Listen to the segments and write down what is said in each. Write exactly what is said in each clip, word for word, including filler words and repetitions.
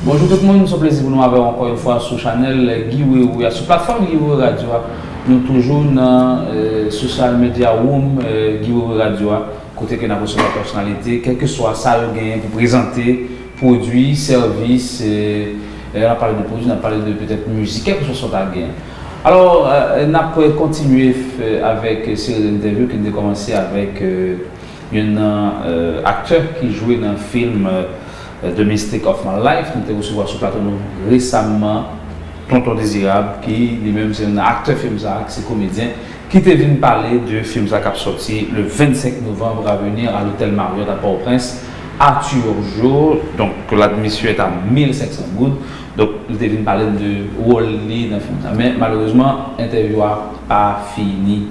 Bonjou tout moun, se yon plezi pou nou avè w ankò yon fwa sou chanèl Guy Wewe a, sou platfòm Guy Wewe Radio a. Nou toujou nan eh, social media room eh, Guy Wewe Radio a, kote ke n ap resevwa pèsonalite, kèlkeswa sa yo genyen pou prezante, pwodui, sèvis, eh, lè n ap pale de pwodui, n ap pale de petèt mizik, kèlkeswa sa w ta genyen. Alò, eh, n ap kontinye f- avèk seri de entèvyou ke n te kòmanse avèk eh, youn nan eh, aktè ki jwe nan fim eh, The Mistake of My Life. Nou te resevwa sou plato nou resaman Tonton Dezirab, ki li menm se youn nan aktè fim sa a, ki se komedyen, ki te vin pale de fim sa k ap sòti le vennsenk novanm, à venir à l'Hôtel Marriott à Port-au-Prince, à Turgeau. Donk, l'admission est à mil senk san goud. Donk, li te vin pale de wòl li nan fim sa. Men, malerezman, entèvyou a pa fini.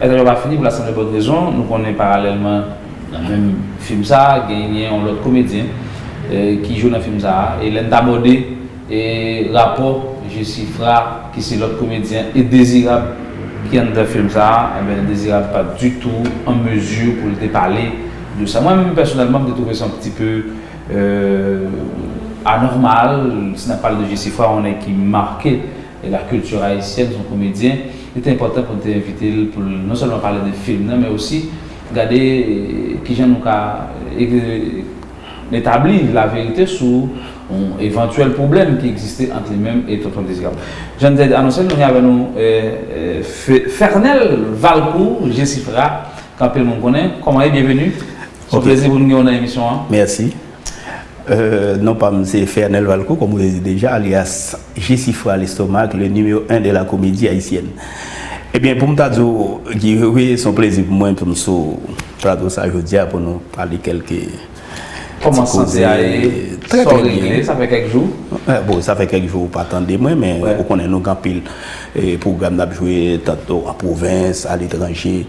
Entèvyou a pa fini pou la simple et bonne raison. Nou konnen paralèlman nan menm fim sa, genyen yon lòt komedyen eh, ki jwe nan fim sa. E lè n t abòde e rapò Jesifra, ki se lòt komedyen, e Dezirab, ki anndan fim sa a, enben, Dezirab pa ditou an mezi pou l te pale de sa. Mwen menm, pèsonèlman, m te twouve sa yon ti pe eh, anòmal. Si n ap pale de Jesifra, yon nèg ki make la kilti ayisyèn, se yon komedyen, li te enpòtan pou n te envite l, pou l non sèlman pale de fim nan, men osi gade eh, kijan nou ka eh, etabli laverite sou yon evantyèl pwoblèm ki egziste ant li menm e Tonton Dezirab. Jan n te anonse l, nou gen avè nou eh, eh, Fe- Fernel Valcourt, Jesifra, ke anpil moun konnen. Kòman e? Byenveni. Se yon Ok. plezi pou nou gen w nan emisyon an. Mèsi. Euh, non pa m se Fernel Valcourt, comme vous l'avez dit déjà, alias Jesifra Lestomak, le numéro un de la comédie haïtienne. Ebyen, pou m ta di w, Guy, wi, se yon plezi pou mwen pou m sou plato sa jodi a pou nou pale kèlke Kòman ti sante koze. a ye? Trè, Sa w trè regle? byen. Sa fè kèk jou? Eh, bon, sa fè kèk jou ou pa tande mwen, men Wè. ou konnen nou gen anpil eh, pwogram n ap jwe tanto an pwovens, aletranje.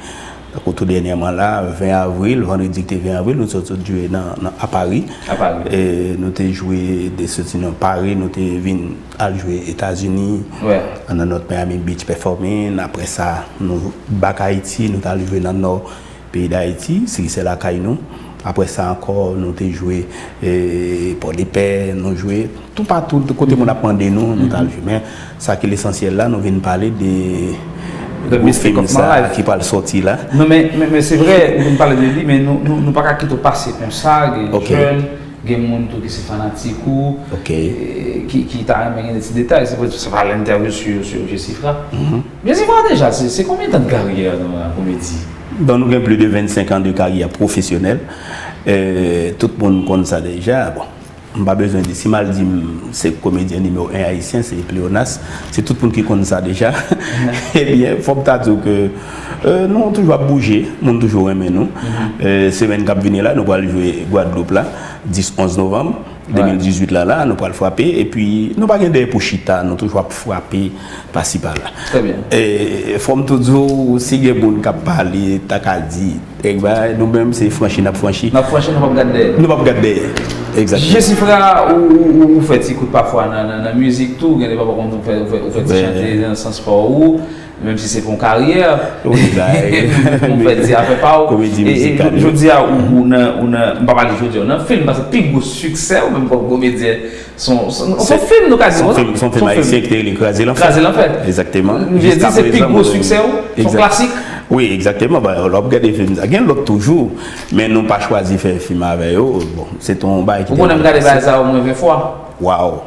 Tankou tou dènyèman la, ven avril, vandredi ki te ven avril, nou sot sot jwe nan, nan, a Pari. A Pari. E nou te jwe de soti nan Pari, nou te vin al jwe Etazini, Wè. nan North Miami Beach Performing. Apre sa, nou back Ayiti, nou t al jwe nan Nò peyi Dayiti, Seychelles lakay nou. Apre sa ankò, nou te jwe eh, Pòdepè, nou jwe toupatou, kote moun ap mande nou, nou t al jwe. Men sa ki lesansyèl la, nou vin pale de The gwo Mistake fim of My sa Life. ki pral sòti la. Non, men, men, men se vre, ou vin pale de li, men nou, nou, nou pa ka kite w pase konsa, gen Ok. jèn, gen moun tou ki se fanatik ou, Ok. eh, ki, ki ta renmen gen de ti detay. Se pou sa pa lè entèvyou sou, sou Jesifra. Mhm. Jesifra deja, se, se konbyen tan de karyè nan la komedi? Bon, nou gen plis de vennsenk an de karyè pwofesyonèl. Eh, tout moun konn sa deja. Bon, m pa bezwen di, si m al di m se komedyen nimewo en ayisyen, se pleonas, se tout moun ki konn sa deja. Ebyen, fò m ta di w ke eh, nou toujou ap bouje, moun toujou renmen nou. Eh, semèn k ap vini la, nou pral jwe Gwadloup la, dis, onz novanm de mil dizuit la, la, nou pral frape. Epi, nou pa gen dèyè pou chita, nou toujou ap frape pasi pala. Trè byen. E fò m tou di w, si gen moun k ap pale, ta ka di, kèk bagay, nou menm, se franchi n ap franchi. N ap franchi, nou p ap gad dèyè. Nou p ap gad dèyè. Egzakteman. Jesifra, ou, ou, ou, ou fè ti kout pafwa nan, nan, nan mizik tou, gen de pafwa konn ou fè, ou fè, ou fè ti chante nan sans pa w, menm si se pou yon karyè. Wi, bagay. Ou fè ti afè pa w. Komedi E, e, mizikal, wi. Jodi a, ou, ou nan, ou nan, m pa pale jodi a, ou nan fim, paske pi gwo siksè ou menm kòm komedyen, se yon, se yon, se yon fim nou ka di, Se yon non? fim, se yon Se fim yon fim. ayisyen ki te rele Kraze Lanfè. Kraze Lanfè. Egzakteman. M vle di, se pi gwo siksè ou, se yon klasik. Egzak-, wi, egzakteman. Ba, lè w ap gade fim sa, gen lòt toujou, men nou pa chwazi fè fim avè yo. Bon, se te yon bagay ki Ou te konnen m gade bagay sa omwen ven fwa. Waw.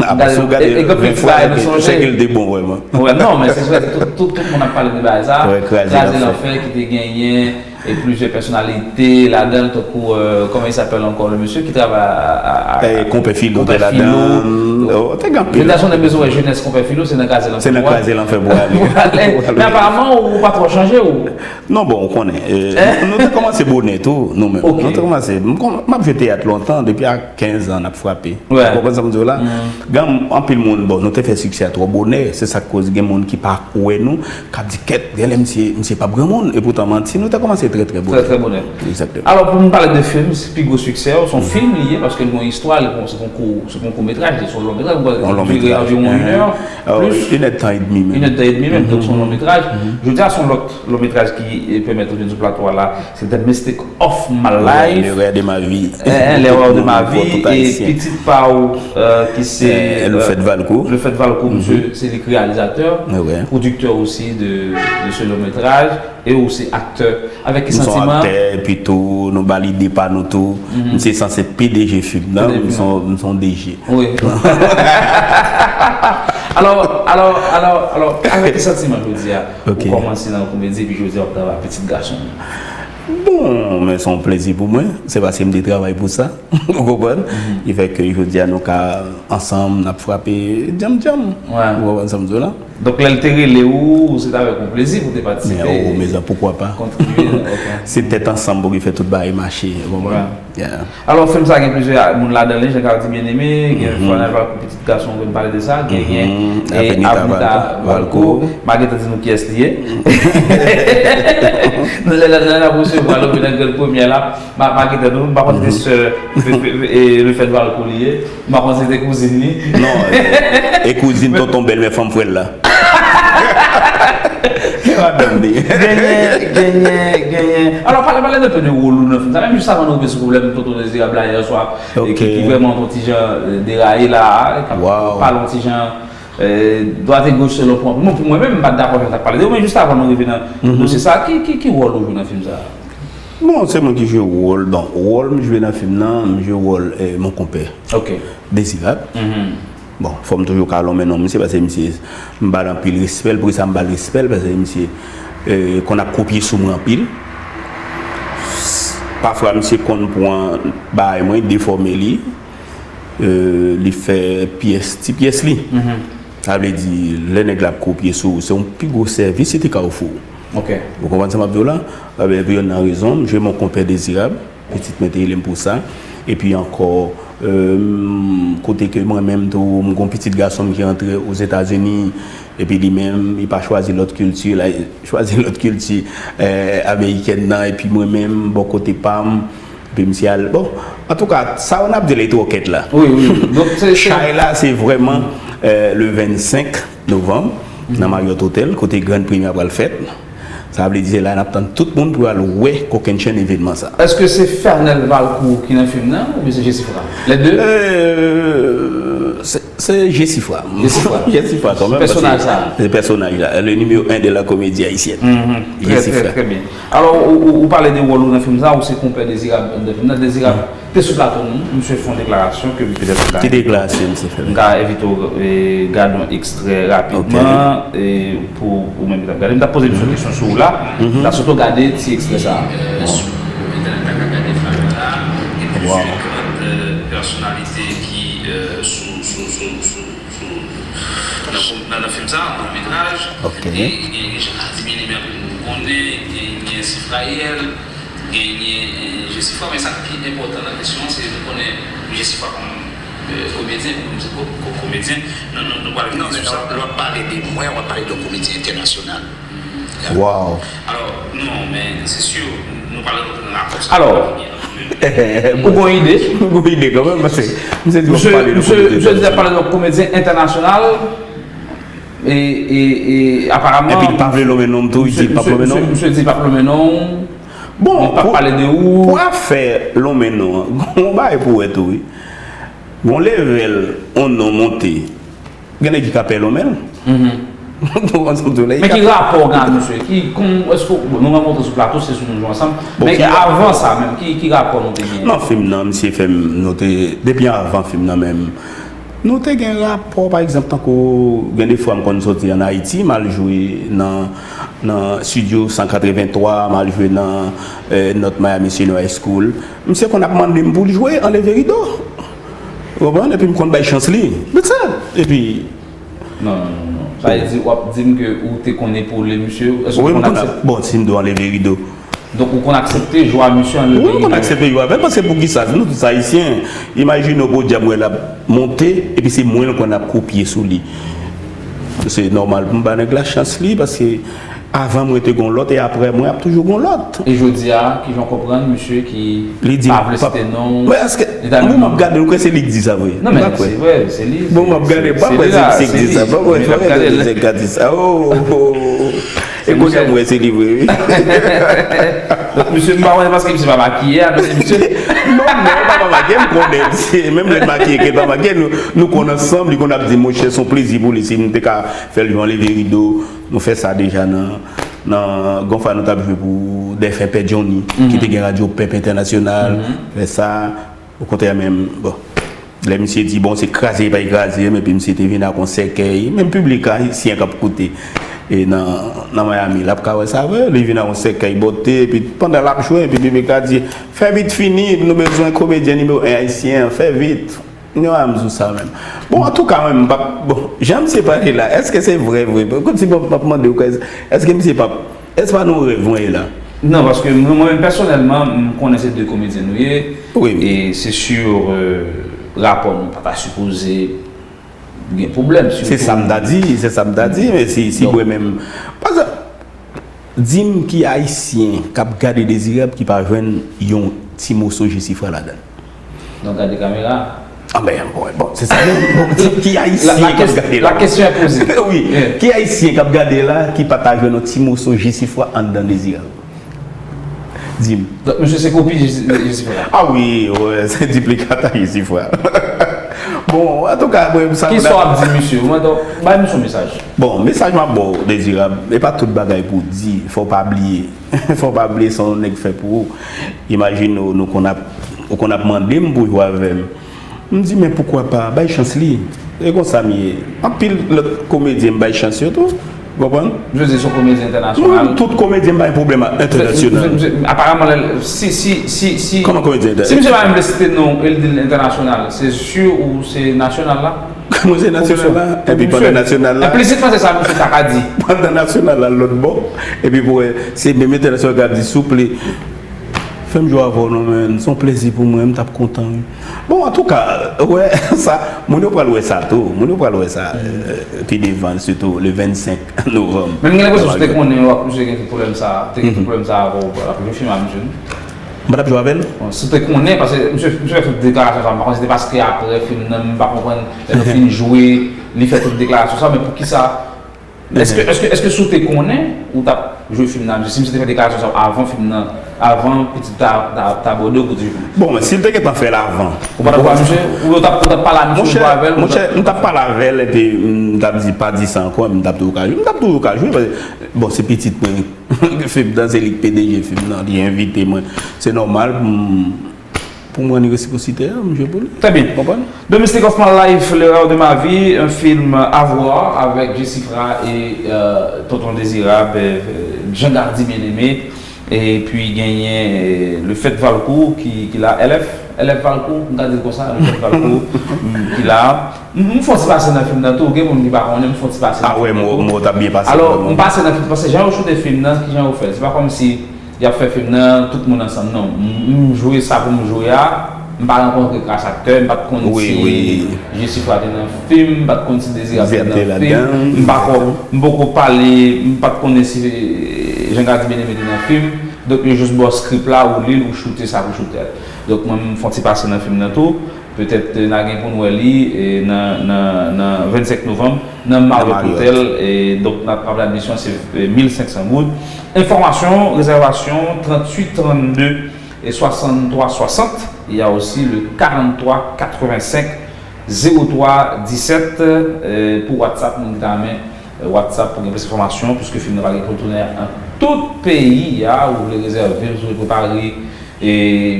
Apre si w gade e, e gen ven pil fwa, bagay nou se ke, sonje. Se ke l te bon vrèman. Wè, non, men se vre, tout, tout, tout moun ap pale de bagay sa. Wè, Kraze Kraze Lanfè. Lanfè ki te genyen e plizyè pèsonalite ladan l, tankou, euh, comment il s'appelle encore, le monsieur qui travaille à, à, à, Eh, Konpè Filo te Konpè Filo. ladan l. Oh, te gen anpil. Jodi a si w bezwen wè jenès Konpè Filo, se nan Kraze Lanfè Se nan pou w al. Kraze Lanfè pou w ale. Pou w ale. Pou w ale. Men aparaman, ou pa twò chanje, ou? Non, bon, ou konnen. Eh, Eh? nou, nou te kòmanse bonè tou, nou menm. Ok. Nou te kòmanse. M kon-, m ap jwe teyat lontan, depi a kenz an, n ap frape. Wè. Ou konprann sa m di w la? Mm. Gen anpil moun, bon, nou te fè siksè a twò bonè, se sa k koz gen moun ki pa wè nou, k ap di, "Kèt, genlè misye, misye p ap granmoun." Epoutan manti, nou te kòmanse Trè, trè bonè. Trè, trè bonè. Egzakteman. Alò, pou nou pale de fim, se pi gwo siksè w, se yon fim li ye, paske l gen yon istwa, li se yon kou, se yon kout metraj, se yon long metraj, li dire anviwon inè, plis. Inèdtan edmi menm. Inèdtan edmi menm, donk se yon long metraj. Jodi a, se yon lòt long metraj ki eh, pèmèt ou vin sou plato a la, se The Mistake of My Life. L'erreur de ma vie. Eh, eh, L'erreur de ma vie, e pitit pa w, eh, ki se Lefèt Valcourt. Lefèt Valcourt, misye, se li ki reyalizatè, pwodiktè osi de, de se long metraj. E ou se aktè. Avèk ki santiman? M se yon aktè, epi tou, nou ba lide pa nou tou. M se sanse P D G fim nan, m se yon D G. Wi. Alò, alò, alò, alò, avèk ki santiman jodi a ou kòmanse nan komedi, epi jodi a w ap travay ak pitit gason w? Bon, men se yon plezi pou mwen. Se paske m te travay pou sa. Ou konprann? Ki fè ke jodi a nou ka ansanm, n ap frape djanm djanm. Ou konprann sa m di w la? Donk, lè l te rele w, se t avèk yon plezi pou w te patisipe. Men, oh, mezanmi, poukwa pa? Kontribye, ok. Se tèt ansanm pou ki fè tout bagay mache, ou konprann? Alò, fim sa gen plizyè moun ladan li, jan Cardi Bien-Aimé, gen Fernel Valcourt, pitit gason, ou vin pale de sa, gen, gen, eh, Avenita Valcourt, m a gentan di nou kiyès li ye. Nou, lè, lè, lè n ap resevwa l, nan grenn premyè la, m a, m a gentan di nou, m pa konn si se sè, fe, fe, fe, eh, Lefèt Valcourt li ye. M pa konn si se kouzin li. Non, e, e kouzin tonton bèlmè fanm frè l la. Se madanm li. Genyen, genyen, genyen. Alò, pale, pale nou de wòl ou nan fim sa. Menm jis avan nou rive sou pwoblèm tonton Dezirab la yè swa, e ki, ki vrèman yon ti jan, eh, deraye la, k ap pale yon ti jan, eh, dwat e goch selon pwen. Bon, pou mwen menm, m pa t dakò avèk sa k pale de ou, men jis avan nou rive nan dosye sa, ki, ki, ki wòl ou jwe nan fim sa? Bon, se mwen ki jwe wòl, bon, wòl m jwe nan fim nan, m jwe wòl, eh, mon konpè. Ok. Dezirab. Bon, fò m toujou ka lonmen non misye, paske misye, m ba l anpil respè, poukisa m ba l respè, paske misye, eh, konn ap kopye sou mwen anpil. Pafwa, misye konn pran bagay mwen, defòme li, eh, li fè pyès, ti pyès li. Sa vle di, lè nèg la ap kopye sou ou, se yon pi gwo sèvis li te ka ofri w. Ok. Ou konprann sa m ap di w la? Ebyen, pou youn nan rezon, m jwe mon konpè Dezirab. Pitit mwen te rele m pou sa. Epi ankò, euh, kote ke mwen menm tou, m gon pitit gason m ki rantre Ozetazini, epi li menm, li pa chwazi lòt kilti, la, chwazi lòt kilti, euh, amerikèn nan, epi mwen menm, bò kote pa m, epi misye al, bon, antouka, sa yo n ap di la, e twò kèt la. Wi, wi. Donk, se, se chay la, se vrèman, euh, le vennsenk novanm, nan Marriott Hotel, kote grann premye a pral fèt. Sa vle di se la n ap tann tout moun pou yo al wè kokennchenn evènman sa. Èske se Fernel Valcourt ki nan fim nan oubyen se Jesifra? Les deux? Euh, se, se Jesifra. Jesifra. Jesifra kanmenm, paske pèsonaj sa. Se pèsonaj la, le numéro un de la comédie haïtienne. Mhm. Très, très, très bien. Alò, ou, ou, ou pale de wòl ou nan fim sa, ou se konpè Dezirab nan fim nan. Dezirab te sou plato nou, misye fè yon deklarasyon ke m petèt m ka, ki deklarasyon misye fè? M ka envite w, eh, gade yon ekstrè rapidman, eh, pou ou menm ki t ap gade. M t ap poze misye yon kesyon sou ou la, m ta sot gade ti ekstrè sa a. Sou entènèt la, k ap gade flagra la, gen plizyè grande pèsonalite ki, eh, sou, sou, sou, sou, sou, nan, nan, nan fim sa, nan kout metraj. Ok. Gen, gen, gen Jean Cardi Bien-Aimé, anpil moun konnen, gen, gen Sifraël, genyen, eh, Jesifra, men sa k pi enpòtan nan kesyon an, se nou konnen Jesifra kòm, eh, komedyen, kòm se ko-, ko-, komedyen, nou, nou, nou pral vini sou sa. Non, men lè w ap pale de mwen, w ap pale de yon komedyen entènasyonal. Wow. Alò, non, men se si, nou pral rantre nan rapò sa. Alò, ou gon ide? Ou gon ide kanmenm, paske misye di w ap pale de komedyen entènasyonal. Misye, misye, misye di w ap pale de yon komedyen entènasyonal. E, e, e, aparaman, epi li pa vle lonmen non m tou, li di li p ap lonmen non m. Misye, misye, misye di li p ap lonmen non w. Bon, pou, pou afè lonmen non an, gon bagay pou wè tou, wi. Gon level yon non monte, gen nèg ki ka pè lonmen l. Mhm. Ou konprann sa m di w la? Men ki rapò w gen ak misye? Ki, kon, èske, bon, nou rankontre sou plato, se sou nou jwe ansanm. Men avan sa menm, ki, ki rapò nou te genyen? Nan fim nan, misye fè m, nou te, depi anvan fim nan menm, nou te gen rapò, pa egzanp, tankou gen de fwa m konn soti ann Ayiti, m al jwe nan, nan Studio san katrevenntwa, m al jwe nan, eh, North Miami Senior High School. Misye konn ap mande m pou l jwe an leve rido. Ou konprann? Epi m konn bay chans li. That's it. Epi non, non, non, non. Sa vle di, w ap di m ke ou te konn epole misye, èske ou konn aksepte? Wi, m konn ap-, bon, si m di w anleve rido. Donk, ou konn aksepte jwa misye anleve rido? Wi, m konn aksepte jwa avè l, paske poukisa? Nou tout Ayisyen, imajine w, podyab, wè l ap monte, epi se mwen l konn ap kopye sou li. Se nòmal pou m ba nèg la chans li, paske Avan mwen te gon lòt e apre mwen ap toujou gon lòt. E jodi a, kijan w konprann misye ki pa vle site non w? Mwen èske, bon, m ap gade l, ou kwè se li k di sa vre? Non, men se vre, se li. Bon, m ap gade, m pa kwè se misye k di sa. M pa kwè se misye k di sa. Oh, oh, oh. E kounye a m wè se li vre, wi. Donk, misye, m pa konnen paske misye pa makiye a, men se misye. Non, non, pa, pa makiye, m konnen. Menm lè l makiye, ke l pa makiye, nou, nou konn ansanm, li konn ap di, monchè, se yon plezi pou li, si m te ka fè l jan leve rido, nou fè sa deja nan, nan, gon fwa nou t ap jwe pou dèfen Pè Johnny, ki te gen radyo Pèp Entènasyonal, fè sa, okontrè menm, bon. Lè misye di, bon, se kraze, pa kraze, men epi misye te vin ak yon sèkèy, menm piblik ayisyen k ap koute e nan, nan Miami, l ap ka wè sa vre, li vin ak yon sèkèy bote, epi pandan l ap jwe, epi piblik la di, fè vit fini, nou bezwen komedyen nimewo en ayisyen an, fè vit. Yon a m sou sa menm. Bon, antouka, mwen, m p ap, bon, jan misye pale la, èske se vre, vre? Kòmsi bon, m ap mande w, èske misye p ap Èske pa nan rèv mwen ye la? Non, paske mwen, mwen menm pèsonèlman, m konnen se de komedyen nou ye. Wi. E se sur rapò nou pa ta sipoze gen pwoblèm. Se sa m ta di, se sa m ta di, men si, si mwen menm. Pa egzanp, di m ki ayisyen k ap gade Dezirab ki pa jwenn yon ti moso Jesifra ladan l. Donk gade kamera. Anben, bon, bon, se sa menm. Bon, ki ayisyen k ap gade la? La kesyon e poze. Wi, ki ayisyen k ap gade la ki pa ta jwenn yon ti moso Jesifra anndan Dezirab? Di m. Donk, misye se kopi Jesifra? A wi, se diplikata Jesifra. Bon, antouka, mwen, sa. Kisa w ap di misye? Mwen, donk, bay misye yon mesaj. Bon, mesaj m ap ba w, Dezirab, e pa tout bagay pou w di, fò w pa bliye. Fò w pa bliye sa yon nèg fè pou ou. Imajine w, nou konn ap, ou konn ap mande m pou jwe avè m. M di, men poukwa pa, bay chans li. E konsa m ye. Anpil lòt komedyen m bay chans yo tou. Ou konprann? Misye di se yon komedyen entènasyonal. Mwen, tout komedyen m pa gen pwoblèm ak entènasyonal. Aparamman, si, si, si, si. Kòman komedyen entènasyonal? Si misye pa menm vle site non w e l di l entènasyonal, se si ou se nasyonal la? Mwen se nasyonal la, epi pandan nasyonal la. Enplisitman se sa misye ta ka di. Pandan nasyonal la lòt bò, epi pou wè se menm entènasyonal k ap di souple. Fè m jwe avè w non man, se yon plezi pou mwen, m t ap kontan wi. Bon, antouka, ou wè sa, moun yo pral wè sa tou, moun yo pral wè sa pi devan, sitou le vennsenk novanm. Men m gen lenpresyon si w te konnen w ak misye gen tout pwoblèm sa, te gen tout pwoblèm sa avè w, w ap jwe fim ak misye non. M pa t ap jwe avè l. Bon, si w te konnen, paske misye, misye fè tout deklarasyon sa, m pa konn si se te paske apre fim nan, m pa konprann, lè nou fin jwe, li fè tout deklarasyon sa, men poukisa? Èske, èske, èske si w te konnen, ou t ap jwe fim nan? Si misye te fè deklarasyon sa avan fim nan, avan pitit ta, ta, ta abòde w pou te jwe fim nan? Bon, men si l te gentan fè l avan. Ou pa t ap pale a misye? Ou t ap, ou t ap pale a misye, ou jwe avè l? Monchè, monchè, m t ap pale avè l, epi m t ap di, pa di sa ankò, m t ap toujou ka jwe. M t ap toujou ka jwe, paske, bon, se pitit mwen. Fim nan, se li k P D G fim nan, li envite mwen. Se nòmal pou m, pou m rann li resipwosite a, m jwe pou li. Trè byen. Konprann? The Mystic of My Life, L'erreur de ma vie, un film à voir avec Jesifra et euh, Tonton Dezirab, euh, Jean Gardy Bien-Aimé, epi genyen euh, le Fèt Valcourt ki, ki la, L F, L F Valcourt, m ka di l konsa, le Fèt Valcourt mm, ki la. M, m fè yon ti pase nan fim nan tou, gen moun ki pa konnen, m fè yon ti pase nan fim nan tou. A wè, m wè w t ap byen pase. Alò, m pase nan fim, paske jan yo choute fim nan, kijan yo fè l? Se pa kòmsi y ap fè fim nan, tout moun ansanm, non. M, m jwe sa pou m jwe a, m pa rankontre klas aktè, m pa t konn si Jesifra te nan fim, m pa t konn si Dezirab te nan fim, m pa ko, m poko pale, m pa t konnen si Jean Gardy Bien-Aimé te nan fim. Donk, yo jis ba w script la, ou li l, ou choute sa pou choute a. Donk, mwen, m fè yon ti pase nan fim nan tou. Petèt n a gen pou n wè li nan, nan, nan vennsenk novanm nan Marriott Hotel. Donk n ap, n ap admisyon se mil senk san goud. Enfòmasyon, rezèvasyon, tranntuit trannde e swasanntwa swasant. Il y a aussi le quarante-trois quatre-vingt-cinq zéro trois dix-sept pou WhatsApp, moun ki ta renmen WhatsApp pou gen plis enfòmasyon, piske fim nan pral gen pwotounè an tout peyi a. Ou vle rezève, ou vle prepare, e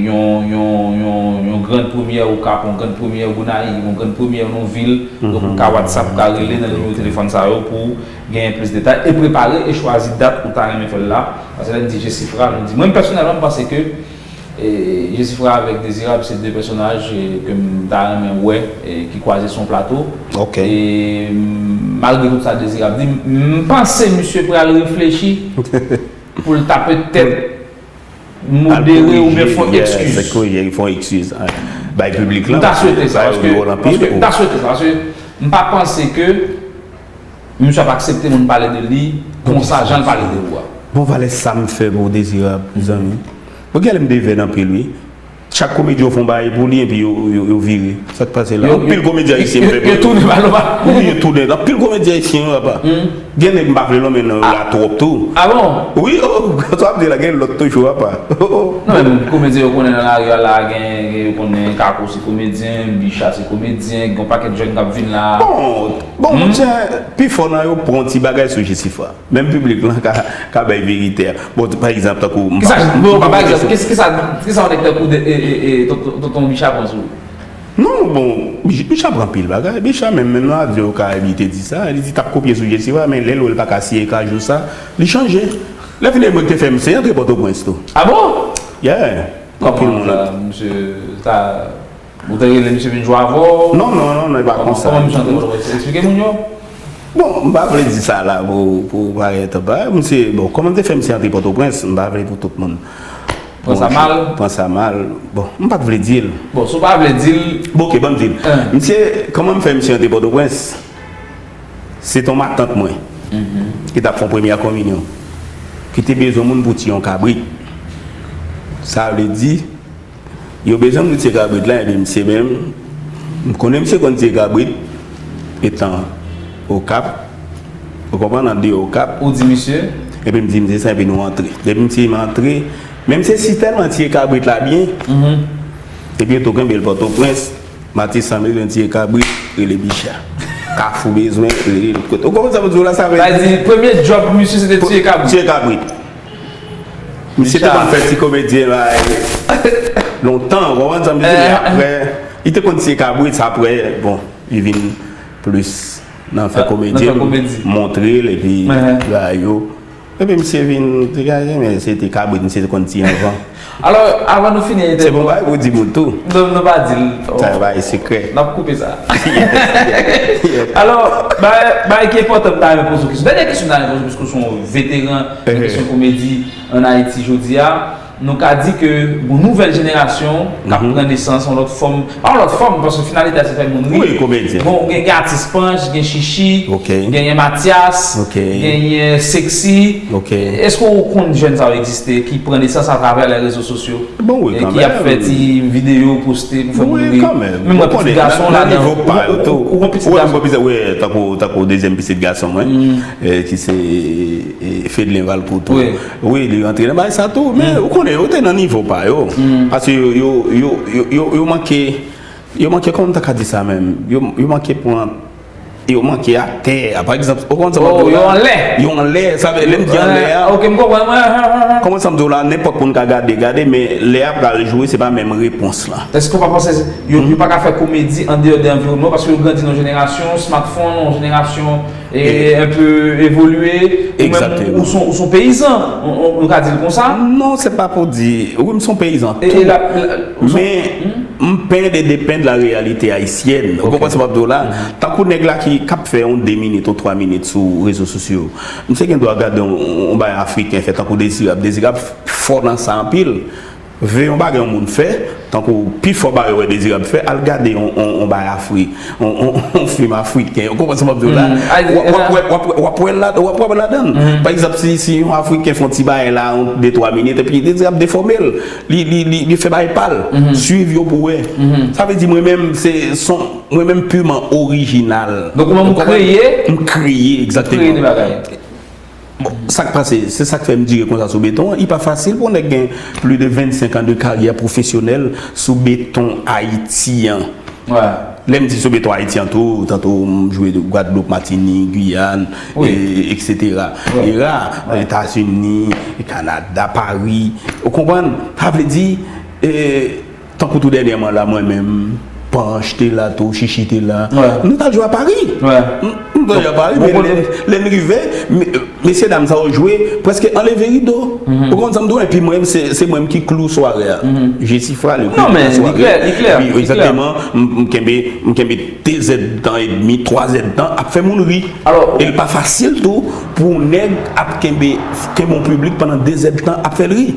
yon, yon, yon, yon grann premyè Okap, yon grann premyè Gonayiv, yon grann premyè nan yon vil, donk ou ka WhatsApp, ou ka rele nan nimewo telefòn sa yo pou genyen plis detay e prepare e chwazi dat ou ta renmen fè l la. Paske lè n di Jesifra, nou di, mwen pèsonèlman m panse ke e Jesifra avèk Dezirab se de pèsonaj ke m ta renmen wè ki kwaze sou yon plato. E malgre tout sa Dezirab di, m panse misye pral reflechi pou l ta petèt modere oubyen fè yon ekskiz. Fè yon ekskiz. Bay piblik la. M ta swete sa, paske, paske, m ta swete sa, paske m pa panse ke Misye ap aksepte moun pale de li konsa, jan l pale de ou a. Bon, Valè, sa m fè pou Dezirab, zanmi. Bon, genlè m devèn anpil, wi. Chak komedyen yo fè yon bagay pou li, epi yo, yo, yo vire. Sa k pase la? Yo, anpil komedyen ayisyen m fè pou yo. Yo tounen ba lòba. Wi, yo tounen. Anpil komedyen ayisyen, papa. Gen nèg m pa vle nonmen non yo la twòp tou. Ah bon? Wi, oh, sa w ap di la, gen lòt toujou, papa. Oh, oh. Non, men komedyen yo konnen nan lari a la, gen, gen yo konnen Kako se komedyen, Bicha se komedyen, gen yon pakèt jèn k ap vin la. Bon, bon, monchè, pifò nan yo pran yon ti bagay sou Jesifra. Menm piblik lan ka, ka bay verite a. Bon, pa egzanp, tankou. Kisa, bon, pa egzanp, kisa, kisa, kisa yon nèg tankou de, e, e, e, Tonton, Tonton Bicha pran sou ou? Non, bon, Mich-, Micha pran pil bagay. Micha menm, menm nan avyon Karayib, li te di sa. Li di t ap kopye sou Jesifra, men lè l wè l pa ka siye kajou sa, li chanje. Lè fini, mwen te fè M C antre Pòtoprens tou. Ah bon? Yeah. Anpil moun. Kòman sa, misye, sa, ou te rele misye vin jwe avè w? Non, non, non, non, e pa konsa. Kòman, kòman misye antre Pòtoprens? Eksplike moun yo. Bon, m pa vle di sa la pou, pou parèt anba. Misye, bon, kòman m te fè misye antre Pòtoprens, m pa vle pou tout moun. Pran sa mal? Pran sa mal. Bon, m pa t vle di l. Bon, si w pa vle di l. Bon, ok, ban m di l. Misye, kòman m fè misye antre Pòtoprens? Se t on matant mwen ki t ap fè yon premyè kominyon, ki te bezwen moun pou tiye yon kabrit. Sa vle di, yo bezwen moun pou tiye kabrit la, epi misye menm, m konnen misye konn tiye kabrit, etan Okap, ou konprann, an deyò Okap. Ou di misye? Epi m di misye sa, epi nou antre. Depi misye m antre, men misye si tèlman tiye kabrit la byen, epi yo tou kenbe l Pòtoprens, Matis Sanmil, yon tiye kabrit, rele Bicha. Kafou bezwen, rele lòt kote. Ou konprann sa m di w la, sa vle di. Sa vle di, premye djòb misye, se te tiye kabrit. Tiye kabrit. Misye te konn fè ti komedyen la, e, lontan, ou konprann sa m di, men apre, li te konn tiye kabrit, sa apre, bon, li vin plis nan fè komedyen, montre l, epi, bagay yo. Epi misye vin degaje, men se te kabrit misye te konn tiye anvan. Alò, avan nou fini entèvyou. Se bon bagay pou di moun tou. Non, nou pa di l. Sa e bagay sekrè. N ap koupe sa. Alò, bagay, bagay ki enpòtan m ta renmen poze w kesyon. Dènyè kesyon m ta renmen poze w, piske w se yon veteran nan kesyon komedi ann Ayiti jodi a. Nou ka di ke gon nouvèl jenerasyon k ap pran nesans, yon lòt fòm, pa yon lòt fòm, paske finalite a se fè moun ri. Wi, komedyen. Bon, gen, gen atis panch, gen chichi, genyen Matyas, genyen seksi. Èske w konn jèn sa yo egziste ki pran nesans atravè lè rezo sosyo? Bon, wi, kanmenm. E ki ap fè ti videyo, poste pou fè moun ri? Wi, kanmenm. Menm mwen, pitit gason ladan. Ou, ou, ou, ou gon pitit gason? Wi, tankou, tankou dezyèm pitit gason mwen, e, ki se, e, Fedlen Valcourt tou. Wi. Wi, li rantre nan bagay sa tou, men ou konnen, yo te nan nivo pa yo. Paske yo, yo, yo, yo, yo, yo manke, yo manke, kòman m ta ka di sa menm? Yo, yo manke pran, yo manke atè a. Pa egzanp, ou konn sa m ap di w la? Yo anlè. Yo anlè, sa vle, lè m di anlè a. Ok, m konprann, wi. Kòman sa m di w la, nenpòt moun ka gade, gade, men lè a pral jwe, se pa menm repons lan. Èske w pa panse yo, yo pa ka fè komedi andeyò de anviwònman, paske yo grandi nan yon jenerasyon smartphone, yon jenerasyon e, enpe evolye, ou menm, ou, ou se yon, ou se yon peyizan, ou, ou, nou ka di l konsa? Non, se pa pou di, wi, m se yon peyizan tou. E, e la, la, ou se yon, men m pend e depenn la réalité haïtienne. Ou konprann sa m ap di w la? Tankou nèg la ki, k ap fè yon de minit, yon twa minit sou rezo sosyo. Misye gen dwa gade yon, yon bagay afriken fè tankou Dezirab. Dezirab fò nan sa anpil. Veye yon bagay yon moun fè, tankou pifò bagay ou wè Dezirab fè, al gade yon, yon, yon bagay afri, yon, yon, yon fim afriken. Ou konprann sa m ap di w la? W ap, w ap, w ap, w ap, w ap wè l la, w ap wè l ladan l. Pa egzanp, si, si yon Afriken fè yon ti bagay la, yon de twa minit, epi Dezirab defòme l. Li, li, li, li fè bagay pa l. Swiv yo pou wè. Sa vle di mwen menm, se son, mwen menm piman orijinal. Donk ou menm ou kreye? M kreye, egzakteman. Kreye de bagay. Bon, sa k pase, se sa k fè m dire konsa sou beton an. Li pa fasil pou yon nèg gen plis de vennsenk an de karyè pwofesyonèl sou beton Ayiti an. Lè m di sou beton Ayiti an tou, tanto m jwe Gwadloup, Matinik, Giyàn, e, etsetera. E ra, Etazini, Kanada, Pari. Ou konprann? Sa vle di, e, Tankou tou dènyèman la, mwen menm, Panch te la tou, Chichi te la. Nou t al jwe a Pari. M, m t al jwe a Pari, men lè, lè n rive, me-, mesye dam sa yo jwe, prèske anleve rido. Ou konn sa m di w, epi mwen, se, se mwen ki klou sware a. Jesifra le klou sware. Non, men li klè, li klè, li klè. Epi, egzakteman, m, m kenbe, m kenbe de zèdtan edmi, twa zèdtan ap fè moun ri. E l pa fasil tou pou yon nèg ap kenbe, kenbe yon piblik pandan de zèdtan ap fè l ri.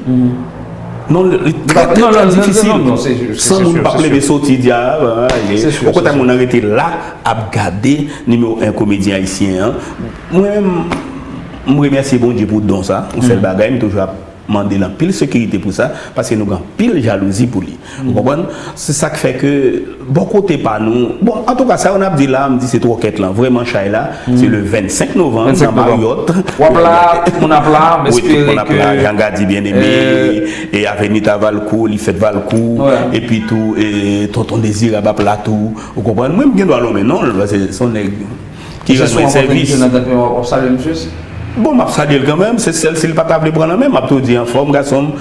Non, li trè, trè, trè difisil. San moun p ap leve soti di, a, a, a, okontrè, moun nan rete la, ap gade nimewo en komedyen ayisyen an. Mwen menm, m remèsye Bondye pou don sa, yon sèl bagay, m toujou ap mande l anpil sekirite pou sa, paske nou gen anpil jalouzi pou li. Ou konprann? Se sa k fè ke, bò kote pa nou, bon, antouka, sa yo n ap di la, m di se twòkèt lan, vrèman chay la, se le vennsenk novanm, nan Marriott. W ap la, tout moun ap la, m espere ke, Jean Gardy Bien-Aimé, e Avenita Valcourt, Lifèt Valcourt, epi tou, e Tonton Dezirab ap la tou, ou konprann? Mwen, m gen dwa lonmen non l, paske se yon nèg ki rann mwen sèvis. Misye, si w rankontre misye nan Grann Premye, w ap salye misye? Bon, m ap salye l kanmenm, se sèl si l pa ta vle pran nan men m, m ap tou di anfòm, gason m,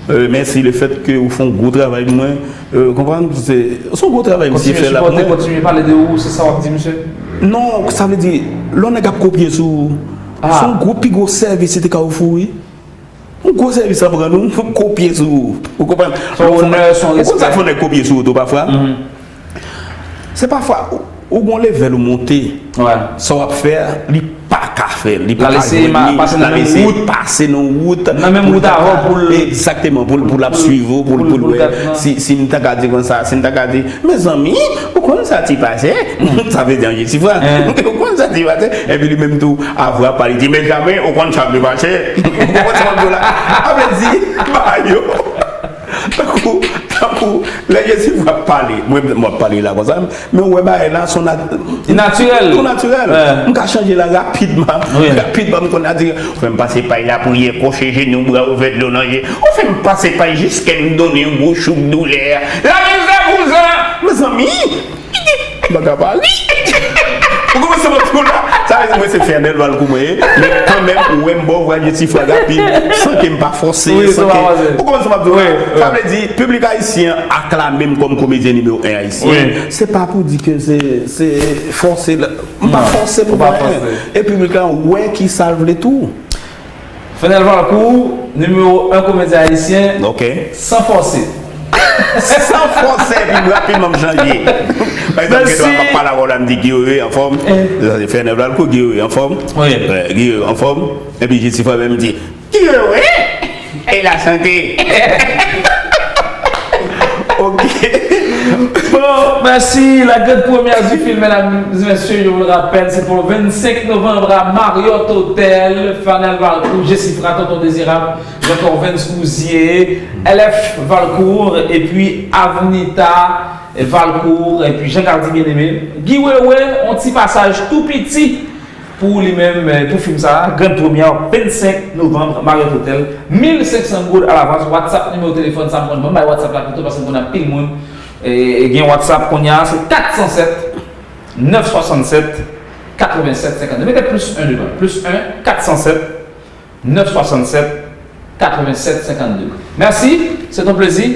e, mèsi lefètke ou fè yon gwo travay pou mwen, e, konprann, se, se yon gwo travay misye fè la pou mwen. Kontinye sipòte, kontinye pale de ou, se sa w ap di misye? Non, sa vle di, lè yon nèg ap kopye sou ou, se yon gwo, pi gwo sèvis li te ka ofri w, wi. Yon gwo sèvis l ap rann ou, kopye sou ou. Ou konprann? Se yon onè, se yon respè. Ou konn sa k fè yon nèg kopye sou ou tou pafwa? Se pafwa, ou, ou gon level ou monte. Sa w ap fè a, li pa ka fè l, li pa ka jwenn li, l ap eseye pase nan menm wout, pase nan wout, nan menm wout avè w pou l, egzakteman, pou l, pou l ap swiv ou, pou l, pou l wè si, si m ta ka di konsa, si m ta ka di, mezanmi, ou konn sa ti pase, sa vle di an Jesifra, ou konn sa ti pase, epi li menm tou, avwa pa li di, mezanmi, ou konn sa ki pase, ou konprann sa m ap di w la, sa vle di, ba yo, tankou, tankou, lè Jesifra ap pale, mwen, m ap pale la konsa, men ou wè bagay la, se yon nat-, natirèl. Tou natirèl. M ka chanje la rapidman. Rapidman, m konn a di, ou fè m pase pay la pou yè, kwoche jenou, bra ouvè, dlo nan je. Ou fè m pase pay jiskè m donnen yon gwo chouk doulè. Lamizè, kouzan! Mezanmi! M pa ka pale. Ou konprann sa m ap di w la? Sa vle di mwen se Fernel Valcourt mwen ye, men kanmenm, ou wè m ba w vwa Jesifra rapid, san ke m pa fòse, san ke, ou konprann sa m ap di w la? Sa vle di, piblik ayisyen an aklame m kòm komedyen nimewo en ayisyen. Se pa pou di ke se, se fòse la. M pa fòse pou anyen. E piblik la wè kisa l vle tou. Fernel Valcourt, nimewo en komedyen ayisyen, san fòse. San fòse, epi rapidman m chanje. Pa egzanp, gen dwa m ap pale avè w la, m di, Guy Wewe anfòm. Sa se Fernel Valcourt, Guy Wewe anfòm. Guy Wewe anfòm. Epi Jesifra menm di, Guy Wewe! E lasante! Ok. Bon, merci. La grande première du film, mesdames et messieurs, je vous le rappelle, c'est pour le vingt-cinq novembre à Marriott Hotel. Fernel Valcourt, Jesifra, Tonton Désirable, Jean Corvens Rouzier, L F Valcourt, et puis Avnita Valcourt, et puis Jean Gardy Bien-Aimé. Guy Wewe, yon ti pasaj tou piti. Pou li menm, eh, pou fim sa a, grand première, vingt-cinq novembre, Marriott Hotel, mil cinq cents goud à l'avance, WhatsApp, nimewo telefòn sa, m konn ban m bay WhatsApp la pito, paske m konn anpil moun, eh, gen WhatsApp kounye a, se quatre cent sept, neuf cent soixante-sept, quatre-vingt-sept, cinquante-deux. Mete plus un devan, plus un, quatre cent sept, neuf cent soixante-sept, quatre-vingt-sept, cinquante-deux. Merci, c'est un plaisir.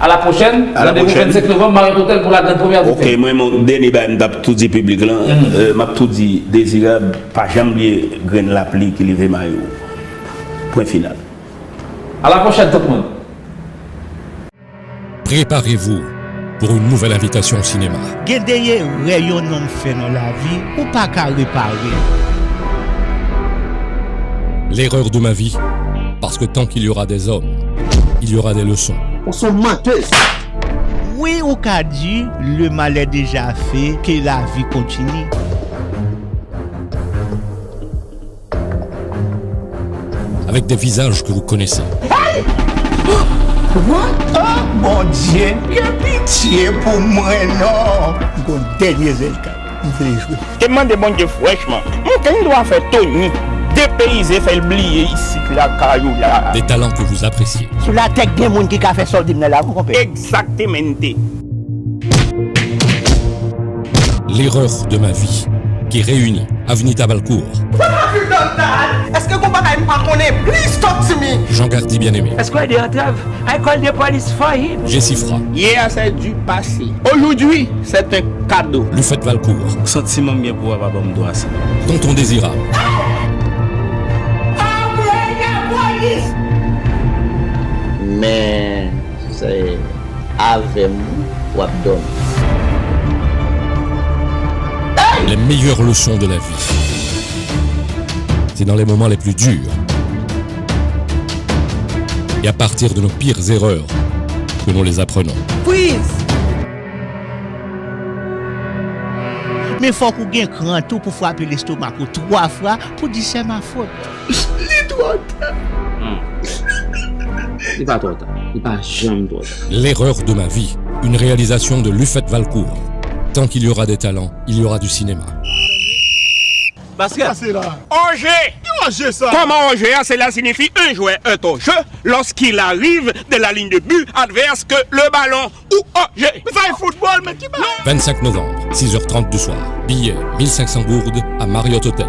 À la prochaine. Rendez-vous vingt-cinq novembre, Marriott Hotel pour la grande première du film. Ok, mwen, yon dènye bagay m t ap tou di piblik lan, euh, m ap tou di Dezirab, pa janm bliye grenn lapli ki leve mayo w. Pwen final. À la prochaine, tout le monde. Préparez-vous pour une nouvelle invitation au cinéma. Gen de erè yon nonm fè nan lavi, ou pa ka repare. L'erreur de ma vie, parce que tant qu'il y aura des hommes, il y aura des leçons. Ou se yon mantèz. Wi, ou ka di, le mal est déjà fait, que la vie continue. Avec des visages que vous connaissez. Hey! What? Oh, Bondye, gen pitye pou mwen non. M gon dènye zèl kay, m vle jwe. Te mande Bondye frèchman, m gen dwa fè Tony depeyize, fè l bliye isit lakay ou la. Des talents que vous appréciez. Sou latè gen moun ki ka fè sa w di m nan lavi w, konpè. Exactamente. L'erreur de ma vie, qui réunit Avnita Valcourt. What have you done, Dad? Èske gon bagay m pa konnen? Please talk to me. Jean Gardy Bien-Aimé. Èske w ede antrèv? I call the police for him. Jesifra. Hier, c'est du passé. Aujourd'hui, c'est un cadeau. Lufèt Valcourt. Santiman m gen pou w a pa ban m dwa sa. Tonton Dezirab. Men, se Avè m w ap dòmi. Les meilleures leçons de la vie, c'est dans les moments les plus durs Et à partir de nos pires erreurs que nous les apprenons. Freeze! Men fòk ou gen kran tou pou frape lestomak ou twa fwa pou di c'est ma faute. Li twò ta. Li pa twò ta. Li pa janm twò ta. L'erreur de ma vie, une réalisation de Lufet Valcourt. Tant qu'il y aura des talents, il y aura du cinéma. Basket. Pase la. An jeu. Ki an jeu sa? Comment en jeu? Cela signifie un joueur est en jeu lorsqu'il arrive de la ligne de but adverse que le ballon ou en jeu. Men sa e foutbòl, men ki bagay? Vingt-cinq novembre, six heures trente du soir. Billet, mille cinq cents gourdes à Marriott Hotel.